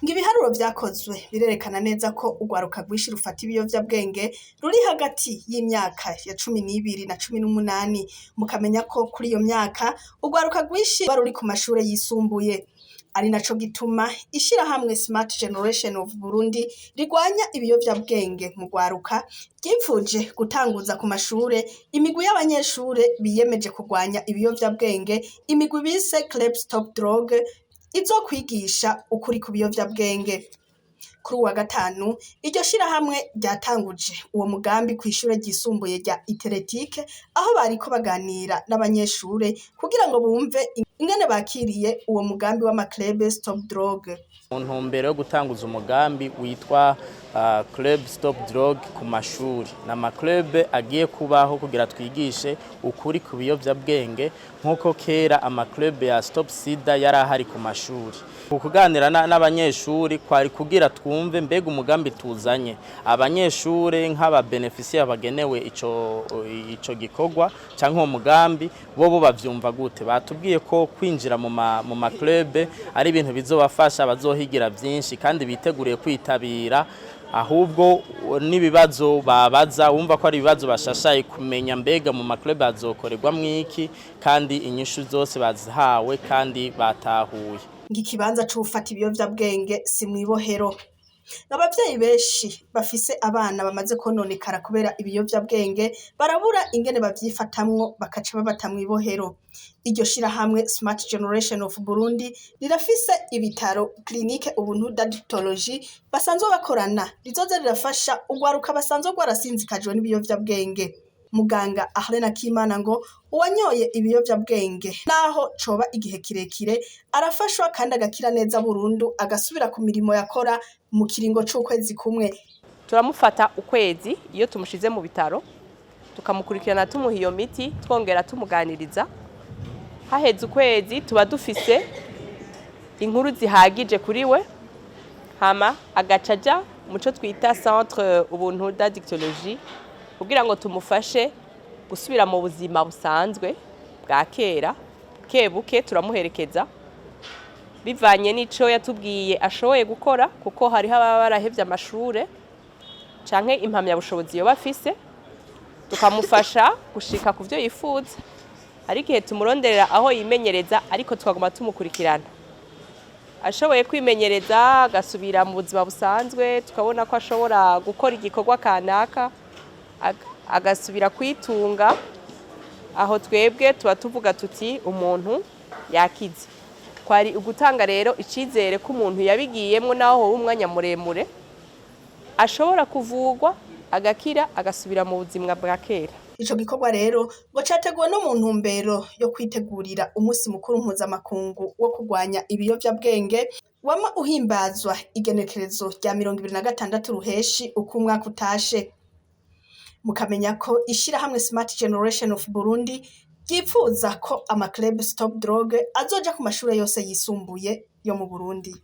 Ngo ibiharuro vyakozwe birerekana neza ko urwaruka rwinshi rufata ibiyovyabwenge ruri hagati y'imyaka ya 12 na 18. Mukamenya ko kuri iyo myaka urwaruka rwinshi ruba ruri ku mashure yisumbuye. Ari naco gituma ishirahamwe Smart Generation of Burundi rigwanya ibiyovyabwenge mu rwaruka ryipfuje gutanguza ku mashure imigwi y'abanyeshure biyemeje kurwanya ibiyovyabwenge, imigwi bise Club Stop Drogue izokwigisha ukuri ku biyovyabwenge. Kuri uwa gatanu iryo shirahamwe ryatanguje uwo mugambi kw'ishure ryisumbuye rya Iteretike, aho bariko baganira n'abanyeshure kugira ngo bumve ingene bakiriye uwo mugambi w'ama Club Stop Drogue. Mu ntumbero yo gutanguza umugambi witwa Club Stop Drogue ku mashuri, ni ama club agiye kubaho kugira twigishe ukuri ku biyovyabwenge, nk'uko kera ama club ya Stop Sida yari ahari ku mashuri. Ku kuganira n'abanyeshuri kwari kugira twumve mbega umugambi tuzanye, abanyeshuri nk'aba bénéficiaires bagenewe ico gikorwa canke uwo mugambi, bo bavyumva gute. Batubwiye ko kwinjira mu ma club ari ibintu bizobafasha, bazohigira vyinshi kandi biteguriye kwitabira. Ahubwo n'ibibazo babaza, wumva ko ari ibibazo bashashaye kumenya mbega mu ma club hazokorerwa mwiki, kandi inyishu zose bazihawe kandi batahuye. Ngo ikibanza c'uwufata ibiyovyabwenge si mw'ibohero. Abavyeyi benshi bafise abana bamaze kononekara kubera ibiyovyabwenge barabura ingene bavyifatamwo, bakaca babata mw'ibohero. Iryo shirahamwe Smart Generation of Burundi rirafise ibitaro, Clinique Ubuntu d'Addictologie, basanzwe bakorana, rizoza rirafasha urwaruka basanzwe rwarasinzikajwe n'ibiyovyabwenge. Muganga Arlene Akimana ngo uwanyoye ibiyovyabwenge, naho coba igihe kirekire, arafashwa kandi agakira neza burundu, agasubira ku mirimo yakora mu kiringo c'ukwezi kumwe. Turamufata ukwezi iyo tumushize mu bitaro, tukamukurikirana, tumuha iyo miti, twongera tumuganiriza. Haheze ukwezi tuba dufise inkuru zihagije kuri we, hama agaca aja muco twita Centre Ubuntu d'Addictologie kugira ngo tumufashe gusubira mu buzima busanzwe bwa kera. Buke turamuherekeza bivanye n'ico yatubwiye ashoboye gukora, kuko hariho ababa barahevye amashure canke impamyabushobozi yoba afise, tukamufasha gushika ku vyo yifuza. Hari igihe tumuronderera aho yimenyereza, ariko tukaguma tumukurikirana. Ashoboye kwimenyereza agasubira mu buzima busanzwe, tukabona ko ashobora gukora igikorwa kanaka, agasubira kwitunga, aho twebwe tuba tuvuga tuti umuntu yakize. Kwari ugutanga rero icizere ko umuntu yabigiyemwo, naho hoba umwanya muremure, ashobora kuvurwa agakira, agasubira mu buzima bwa kera. Ico gikorwa rero ngo categuwe no mu ntumbero yo kwitegurira umunsi mukuru mpuzamakungu wo kurwanya ibiyovyabwenge, wama uhimbazwa igenekerezo rya 26 Ruheshi uko umwaka utashe. Mukamenya ko ishirahamwe Smart Generation of Burundi ryipfuza ko ama Club Stop Drogue azoja ku mashure yose yisumbuye yo mu Burundi.